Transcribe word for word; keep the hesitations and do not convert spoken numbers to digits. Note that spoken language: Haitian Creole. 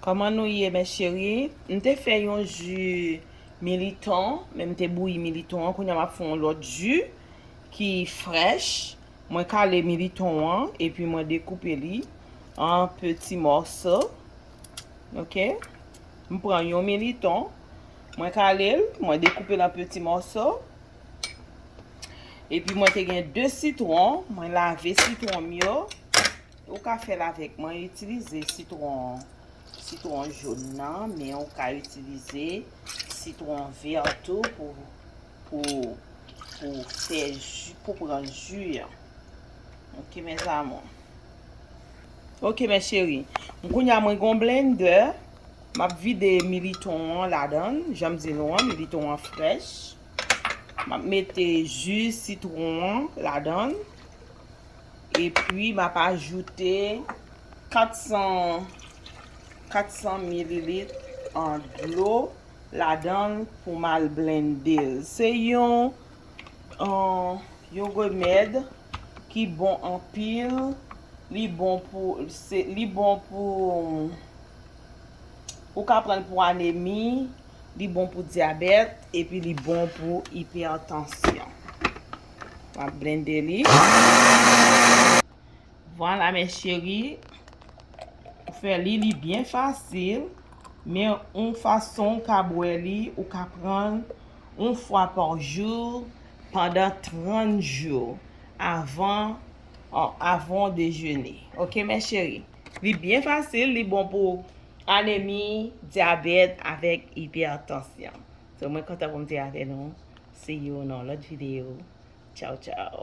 Kòman nou ye, mes chéries? M te fè yon ji militon, men m te bouyi militon an. Kounye a m ap fè yon lòt ji ki frèch. Mwen kale militon an, epi mwen dekoupe li an peti mòso. Ok? M pran yon militon, mwen kale l, mwen dekoupe l an peti mòso. Epi mwen te gen de sitwon, mwen lave sitwon m yo. Ou ka fè l avèk, mwen itilize sitwon, sitwon jòn nan, men ou ka itilize sitwon vè tou pou, pou, pou fè ji, pou pran ji an. Ok, mes amours. Ok, mes chéries. M kounye a mwen gon blendè. M ap vide militon an ladan l. Jan m di nou an, militon an frèch. M ap mete ji sitwon an ladan l. Epi, m ap ajoute kat san, kat san mililit an dlo ladan l pou m al blende l. Se yon, an, yon remèd ki bon anpil. Li bon pou, se, li bon pou, ou ka pran l pou anemi, li bon pou dyabèt, epi li bon pou ipètansyon. M ap blende li. Vwala, mes chéries. Ou fè li, li byen fasil, men yon fason ou ka bwè li, ou ka pran l yon fwa pa jou pandan trant jou avan, avan dejene. Ok, mes chéries? Li byen fasil, li bon pou anemi, dyabèt avèk ipètansyon. So, mwen kontan pou m te avè nou. See you nan lòt videyo. Tchaw, tchaw.